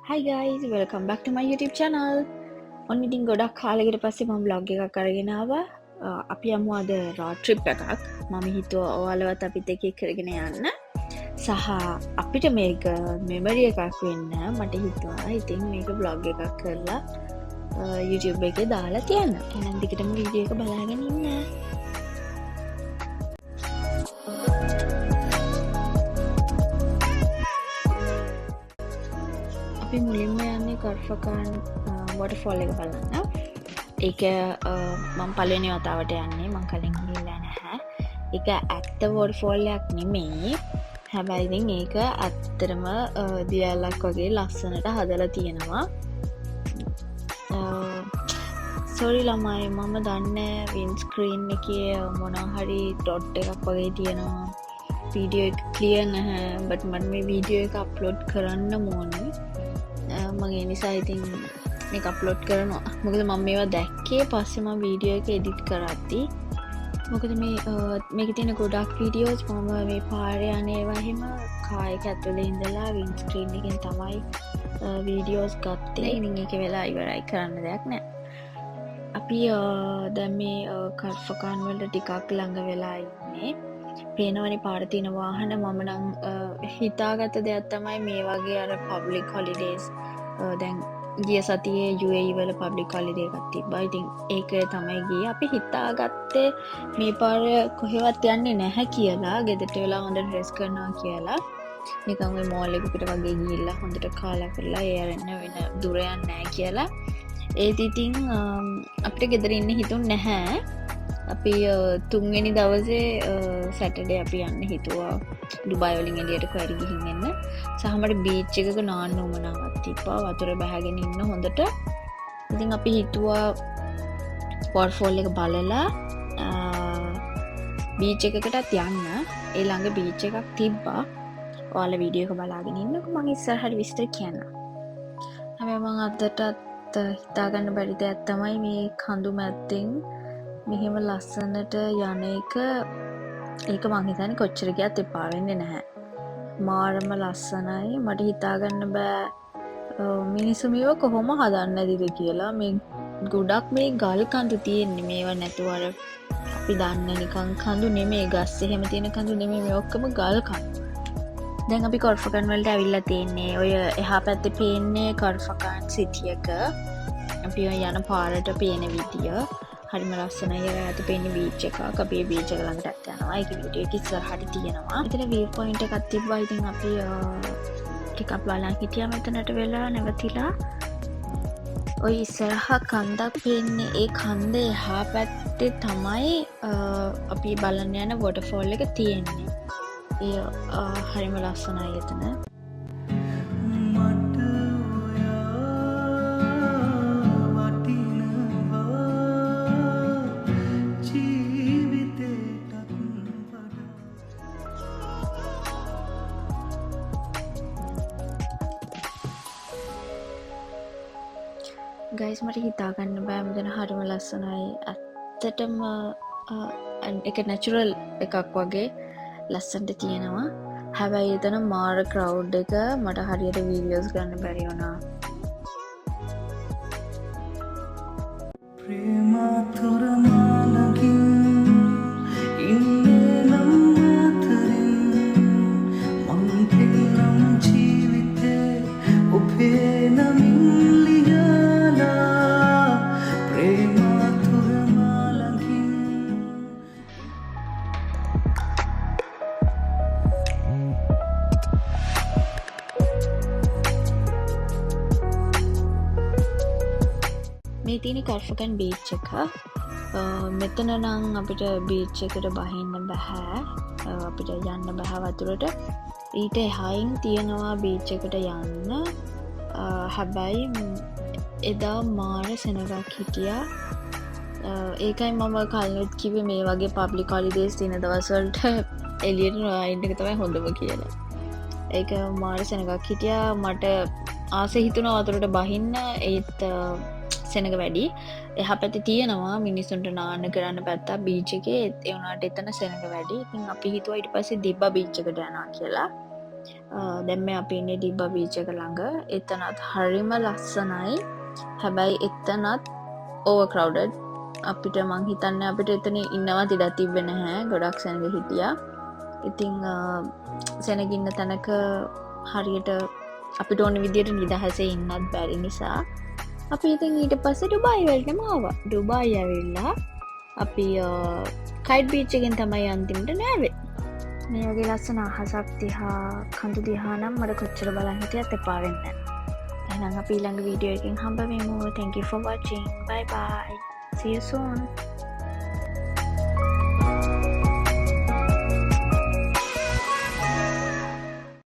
Hi guys, welcome back to my YouTube channel. ඔන්න ඉතින් ගොඩක් කාලෙකට පස්සේ මම vlog එකක් අරගෙන ආවා. අපි යමු අද රෝඩ් ට්‍රිප් එකක්. මම හිතුවා ඔයාලවත් අපිත් එක්ක කරගෙන යන්න. සහ අපිට මේක මෙමරි එකක් වෙන්න මට හිතුවා. ඉතින් මේක vlog එකක් කරලා YouTube එකේ දාලා තියන්න. එහෙනම් දිගටම වීඩියෝ එක බලාගෙන ඉන්න. අපි මුලින්ම යන්නේ කර්ෆකාන් වොටර්ෆෝල් එක බලන්න. ඒක මම පළවෙනි වතාවට යන්නේ, මං කලින් ගිහිල්ලා නැහැ. ඒක ඇත්ත වොටර්ෆෝල් එකක් නෙමෙයි. හැබැයි ඉතින් ඒක ඇත්තටම දියැලක් වගේ ලස්සනට හදලා තියෙනවා. සෝරි ළමයි, මම දන්නේ වින්ඩ්ස්ක්‍රීන් එකේ මොනවා හරි ඩොට් එකක් වගේ තියෙනවා. වීඩියෝ එක ක්ලියර් නැහැ. බට් මට මේ වීඩියෝ එක අප්ලෝඩ් කරන්න ඕනේ. මං ඒ නිසා ඉතින් මේක අප්ලෝඩ් කරනවා. මොකද මම මේවා දැක්කේ පස්සේ මම වීඩියෝ එක එඩිට් කරද්දි. මොකද මේකේ තියෙන ගොඩක් වීඩියෝස් මම මේ පාරේ යන ඒවා එහෙම කාර් එක ඇතුලේ ඉඳලා වින්ඩ්ස්ක්‍රීන් එකෙන් තමයි වීඩියෝස් ගත්තේ. ඉතින් ඒක වෙලා ඉවරයි, කරන්න දෙයක් නෑ. අපි දැන් මේ කර්ෆකාන් වලට ටිකක් ළඟ වෙලා ඉන්නේ. පේනවනේ පාර තියෙන වාහන. මම නම් හිතාගත්ත දෙයක් තමයි මේ වගේ අර පබ්ලික් හොලිඩේස්, දැන් ගිය සතියේ UAE වල පබ්ලික් හොලිඩේ එකක් තිබ්බා. ඉතින් ඒක තමයි ගියේ. අපි හිතාගත්තේ මේ පාර කොහෙවත් යන්නේ නැහැ කියලා, ගෙදරට වෙලා හොඳට රෙස්ට් කරනවා කියලා. නිකන් ඔය මෝල් එකකට වගේ ගිහිල්ලා හොඳට කාලා කරලා ඒ අරන්න වෙන දුර යන්නේ නැහැ කියලා. ඒත් ඉතින් අපිට ගෙදර ඉන්න හිතුන්නේ නැහැ. අපි තුන්වෙනි දවසේ සැටර්ඩේ අපි යන්න හිතුවා ඩුබායි වලින් එළියට කොහෙ හරි ගිහින් එන්න. සහ මට බීච් එකක නාන්න උවමනාවක් තිබ්බා, වතුර බැහැගෙන ඉන්න හොඳට. ඉතින් අපි හිතුවා වොටර්ෆෝල් එක බලලා බීච් එකකටත් යන්න. ඒ ළඟ බීච් එකක් තිබ්බා. ඔයාලා වීඩියෝ එක බලාගෙන ඉන්නකෝ මං ඉස්සරහට විස්තර කියන්නම්. හැබැයි මං අදටත් හිතාගන්න බැරි දෙයක් තමයි මේ කඳු මැද්දෙන් මෙහෙම ලස්සනට යන එක. ඒක මං හිතන්නේ කොච්චර ගියත් එපා වෙන්නේ නැහැ. මාරම ලස්සනයි. මට හිතාගන්න බෑ මිනිස්සු මේවා කොහොම හදන්නේ නැතිද කියලා. මේ ගොඩක් මේ ගල් කඳු තියෙන්නේ. මේවා නැතුව අර අපි දන්න නිකන් කඳු නෙමෙයි, ගස් එහෙම තියෙන කඳු නෙමෙයි, මේ ඔක්කොම ගල් කඳු. දැන් අපි කොර්ෆකන් වලට ඇවිල්ලා තියෙන්නේ. ඔය එහා පැත්තේ පේන්නේ කොර්ෆකන් සිටි එක. අපි ඔය යන පාරට පේන විදිය හරිම ලස්සනයි. අර ඈත පේන්නේ බීච් එකක්. අපි ඒ බීච් එක ළඟටත් යනවා. ඒකේ වීඩියෝ එක ඉස්සරහට තියෙනවා. මෙතන විව් පොයින්ට් එකක් තිබ්බා. ඉතින් අපි ටිකක් බලන් හිටියා මෙතනට වෙලා නැවතිලා. ඔය ඉස්සරහා කන්දක් පේන්නේ. ඒ කන්ද එහා පැත්තේ තමයි අපි බලන්න යන වොටර්ෆෝල් එක තියෙන්නේ. ඒ හරිම ලස්සනයි එතන. මට ඔයා වටිනවා ජීවිතේටත් වඩා. ගයිස් මට හිතා ගන්න බෑ, මෙතන හරිම ලස්සනයි. ඇත්තටම එක නැචරල් එකක් වගේ ලස්සනට තියෙනවා. හැබැයි එතන මාර ක්‍රවුඩ් එක, මට හරියට වීඩියෝස් ගන්න බැරි වුණා. ප්‍රේමාතුර මා ළඟින් ඉන්නේ නම් ආදරෙන් මං දෙන්නම් ජීවිතේ ඔබේ නමින් ලියලා. ප්‍රේමාතුර මා ළඟින්. මේ තියෙන කර්ෆකන් බීච් එක. මෙතන නම් අපිට බීච් එකට බහින්න බැහැ. අපිට යන්න බැහැ වතුරට. ඊට එහායින් තියෙනවා බීච් එකට යන්න. හැබැයි එදා මාර සෙනගක් හිටියා. ඒකයි මම කලිනුත් කිව්වේ මේ වගේ පබ්ලික් හොලිඩේස් තියෙන දවස්වලට එළියට නොයා ඉන්න එක තමයි හොඳම කියලා. ඒක මාර සෙනගක් හිටියා. මට ආසෙ හිතුණා වතුරට බහින්න. ඒත් සෙනග වැඩි. එහා පැත්තේ තියෙනවා මිනිස්සුන්ට නාන්න කරන්න පැත්තක් බීච් එකේ. ඒ වුණාට එතන සෙනග වැඩි. ඉතින් අපි හිතුවා ඊට පස්සේ දිබ්බා බීච් එකට යනවා කියලා. දැන් මේ අපි ඉන්නේ ඩිබ්බා බීච් එක ළඟ. එතනත් හරිම ලස්සනයි. හැබැයි එතනත් ඕවර් ක්‍රවුඩඩ්. අපිට මං හිතන්නේ අපිට එතන ඉන්නවත් ඉඩක් තිබ්බේ නැහැ. ගොඩක් සෙනග හිටියා. ඉතින් සෙනග ඉන්න තැනක හරියට අපිට ඕන විදියට නිදහසේ ඉන්නත් බැරි නිසා අපි ඉතින් ඊට පස්සේ ඩුබායි වලටම ආවා. ඩුබායි ඇවිල්ලා අපි කයිට් බීච් එකෙන් තමයි අන්තිමට නෑවේ. මේ වගේ ලස්සන අහසක් දිහා, කඳු දිහා නම් මට කොච්චර බලන් හිටියත් එපා වෙන්නේ නෑ. එහෙනම් අපි ඊළඟ වීඩියෝ එකකින් හම්බ වෙමු. Thank you for watching. Bye bye. See you soon.